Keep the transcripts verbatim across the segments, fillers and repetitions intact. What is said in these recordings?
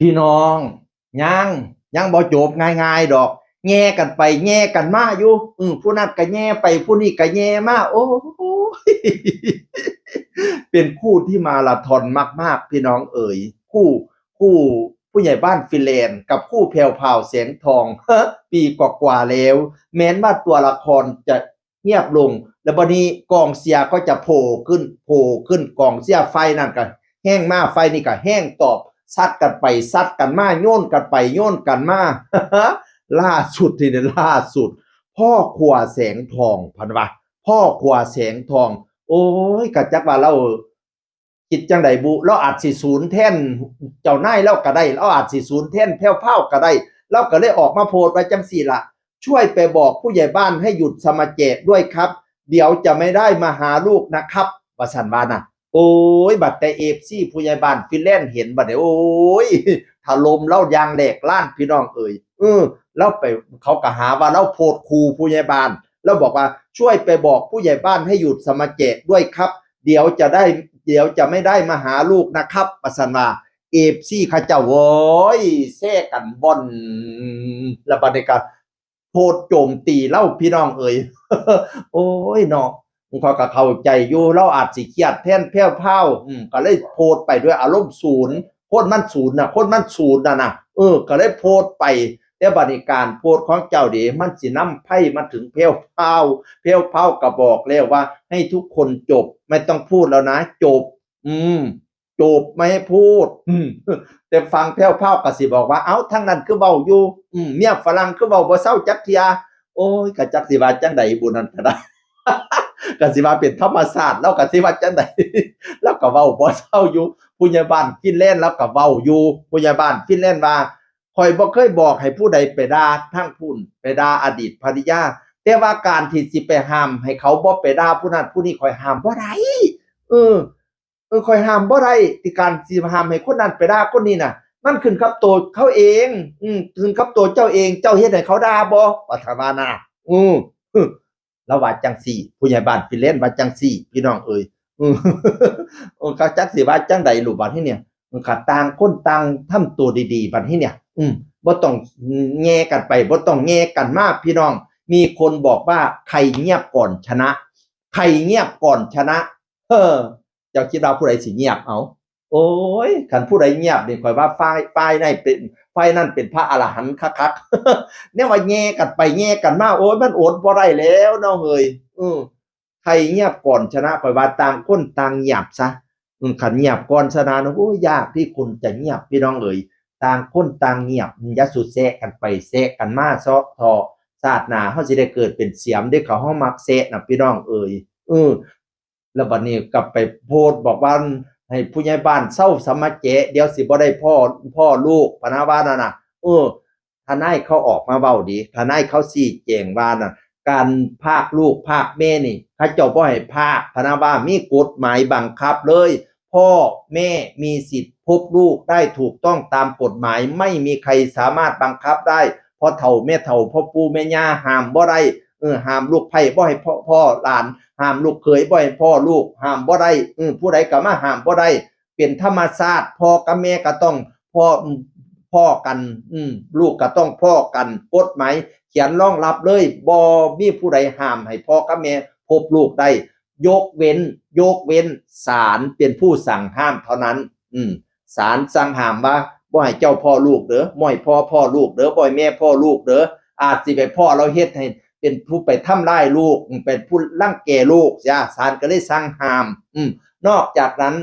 พี่น้อง ยัง ยังบ่จบง่ายๆดอก แย่กันไปแย่กันมาอยู่ อือ ผู้นั้นก็แย่ไป ผู้นี้ก็แย่มา โอ้ย เป็นคู่ที่มาราธอนมากๆ พี่น้องเอ๋ย คู่ คู่ผู้ใหญ่บ้านฟินแลนด์กับคู่แพรวพราวแสงทอง ปีกว่าๆแล้ว แม้นว่าตัวละครจะเงียบลง แล้วบัดนี้กองเชียร์ก็จะโผล่ขึ้น โผล่ขึ้น กองเชียร์ฝ่ายนั่นก็แฮงมา ฝ่ายนี้ก็แฮงตอบ ซัดกันไปซัดกันมา โยนกันไปโยนกันมา ล่าสุดทีนี้ ล่าสุด พ่อครัวแสงทอง พันว่า พ่อครัวแสงทอง โอ้ย กะจักว่าเรา คิดจังใดบุ เราอาจสิสูญแทนเจ้านายเราก็ได้ เราอาจสิสูญแทนแพรวพราวก็ได้ เราก็เลยออกมาโพสต์ไว้จังซี่ล่ะ ช่วยไปบอกผู้ใหญ่บ้านให้หยุดสมาแจกด้วยครับ เดี๋ยวจะไม่ได้มาหาลูกนะครับ ว่าซั่นว่านะ โอ้ย บัดแต่ เอฟซี ผู้ใหญ่บ้านฟินแลนด์เห็นบัดนี้ โอ้ย ถล่มเราอย่างแหลกลาน พี่น้องเอ๋ย เออ เราไป เขาก็หาว่าเราโพสต์ขู่ผู้ใหญ่บ้าน เราบอกว่า ช่วยไปบอกผู้ใหญ่บ้านให้หยุดสมาแจกด้วยครับ เดี๋ยวจะได้ เดี๋ยวจะไม่ได้มาหาลูกนะครับ ว่าซั่นว่า เอฟซี เขาเจ้า โอ้ย แชร์กันว่อน แล้วบัดนี้ก็โพสต์โจมตีเรา พี่น้องเอ๋ย โอ้ยเนาะ ข้อยก็เข้าใจอยู่ เราอาจสิเครียดแทนแพรวพราว อืม ก็เลยโพสต์ไปด้วยอารมณ์สูน คนมันสูนน่ะ คนมันสูนน่ะนะ เออ ก็เลยโพสต์ไป แต่บัดนี้การโพสต์ของเจ้าเด้ มันสินำภัยมาถึงแพรวพราว แพรวพราวก็บอกแล้วว่าให้ทุกคนจบ ไม่ต้องพูดแล้วนะ จบ อืม จบ ไม่ให้พูด อืม แต่ฟังแพรวพราวก็สิบอกว่า เอ้า ทางนั้นคือเว้าอยู่ อืม เมียฝรั่งคือเว้าบ่เซาจักเทื่อ โอ้ย ก็จักสิว่าจังใดบุ นั่นก็ได้ ก็สิว่าเป็นธรรมชาติ ลาวก็สิว่าจังใด ลาวก็เว้าบ่เซาอยู่ ผู้ใหญ่บ้านฟินแลนด์ลาวก็เว้าอยู่ ผู้ใหญ่บ้านฟินแลนด์ว่า ข้อยบ่เคยบอกให้ผู้ใดไปด่าทางผู้นั้น ไปด่าอดีตภริยา แต่ว่าการที่สิไปห้ามให้เขาบ่ไปด่าผู้นั้นผู้นี้ ข้อยห้ามบ่ได้ เออ เออ ข้อยห้ามบ่ได้ ที่การสิห้ามให้คนนั้นไปด่าคนนี้น่ะ มันขึ้นกับตัวเขาเอง อืม ขึ้นกับตัวเจ้าเอง เจ้าเฮ็ดให้เขาด่าบ่ ว่าซั่นว่านะ อืม ลาวว่าจังซี่ ผู้ใหญ่บ้านฟินแลนด์ว่าจังซี่ พี่น้องเอ๋ย อืม เออ ก็จักสิว่าจังใดลูก บัดนี้เนี่ย มันก็ต่างคนต่างทำตัวดีๆ บัดนี้เนี่ย อืม บ่ต้องแย่กันไป บ่ต้องแย่กันมา พี่น้อง มีคนบอกว่าใครเงียบก่อนชนะ ใครเงียบก่อนชนะ เออ เจ้าคิดว่าผู้ใดสิเงียบ เอา โอ้ย คันผู้ใดเงียบนี่ ข้อยว่าฝ่าย ฝ่ายนั้นเป็น ฝ่ายนั้นเป็นพระอรหันต์คักๆ แนวว่าแย่กันไปแย่กันมา โอ้ย มันอดบ่ได้แล้วเนาะเฮ้ย อืม ใครเงียบก่อนชนะ ข้อยว่าต่างคนต่างเงียบซะ อืม คันเงียบก่อนชนะนะ โอ้ย ยากที่คนจะเงียบ พี่น้องเอ๋ย ต่างคนต่างเงียบ อย่าสู่แซะกันไปแซะกันมา เซาะเถาะ ชาติหน้าเฮาสิได้เกิดเป็นเสียมเด้ เขาเฮามักแซะน่ะ พี่น้องเอ๋ย เออ แล้วบัดนี้ก็ไปโพสต์บอกว่า ให้ผู้ใหญ่บ้านเซาสมาแจ เดี๋ยวสิบ่ได้พ่อ พ่อลูก พะนะว่านั่นน่ะ เออ ทนายเขาออกมาเว้าดี ทนายเขาชี้แจงว่าน่ะ การพรากลูกพรากแม่นี่ เขาเจ้าบ่ให้พราก พะนะว่ามีกฎหมายบังคับเลย พ่อแม่มีสิทธิ์พบลูกได้ถูกต้องตามกฎหมาย ไม่มีใครสามารถบังคับได้ พ่อเฒ่าแม่เฒ่า พ่อปู่แม่ย่าห้ามบ่ได้ เออ ห้ามลูกไผ่บ่ให้พ้อ พ้อหลาน ห้ามลูกเขยบ่ให้พ้อลูก ห้ามบ่ได้ เออ ผู้ใดก็มาห้ามบ่ได้ เป็นธรรมชาติ พ่อกับแม่ก็ต้องพ้อ พ้อกัน อืม ลูกก็ต้องพ้อกัน กฎหมายเขียนรองรับเลย บ่มีผู้ใดห้ามให้พ่อกับแม่พบลูกได้ ยกเว้น ยกเว้นศาลเป็นผู้สั่งห้ามเท่านั้น อืม ศาลสั่งห้ามว่า บ่ให้เจ้าพ้อลูกเด้อ บ่ให้พ่อพ้อลูกเด้อ บ่ให้แม่พ้อลูกเด้อ อาจสิไปพ้อแล้วเฮ็ดให้เป็นผู้ไปทำร้ายลูก เป็นผู้รังแกลูก จ้ะ ศาลก็เลยสั่งห้าม อืม นอกจากนั้น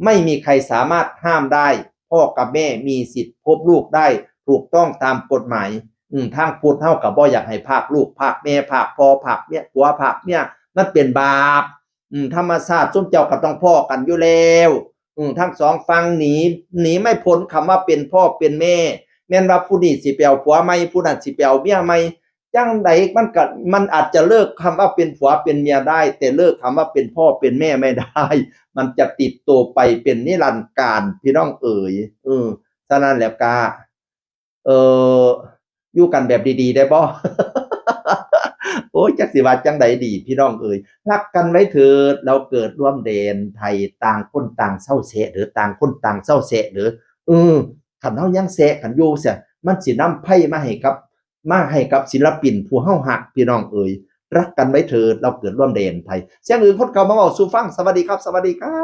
ไม่มีใครสามารถห้ามได้ พ่อกับแม่มีสิทธิ์พบลูกได้ถูกต้องตามกฎหมาย อืม ทางพุทธเฮาก็บ่อยากให้พรากลูกพรากแม่ พรากพ่อพรากเมีย ผัวพรากเมีย มันเป็นบาป อืม ธรรมชาติซุมเจ้าก็ต้องพ้อกันอยู่แล้ว อืม ทั้งสองฝั่งหนี หนีไม่พ้นคำว่าเป็นพ่อเป็นแม่ แม่นว่าผู้นี้สิไปเอาผัวใหม่ ผู้นั้นสิไปเอาเมียใหม่ จั่งใดมันก็ มันอาจจะเลิกคำว่าเป็นผัวเป็นเมียได้ แต่เลิกคำว่าเป็นพ่อเป็นแม่ไม่ได้ มันจะติดตัวไปเป็นนิรันดร์กาล พี่น้องเอ๋ย เออ ฉะนั้นแล้วก็ เออ อยู่กันแบบดีๆ ได้บ่ โอ้ย จักสิว่าจั่งใดดี พี่น้องเอ๋ย รักกันไว้เถิด เราเกิดร่วมแดนไทย ต่างคนต่างเซาแซะเด้อ ต่างคนต่างเซาแซะเด้อ เออ คันเฮายังแซะกันอยู่เสีย มันสินำภัยมาให้กับ มาให้กับศิลปินผู้เฮาฮัก พี่น้องเอ๋ย รักกันไว้เถิด เราเกิดร่วมแดนไทย เสียงอื่นคนเก่ามาเว้าสู่ฟัง สวัสดีครับ สวัสดีครับ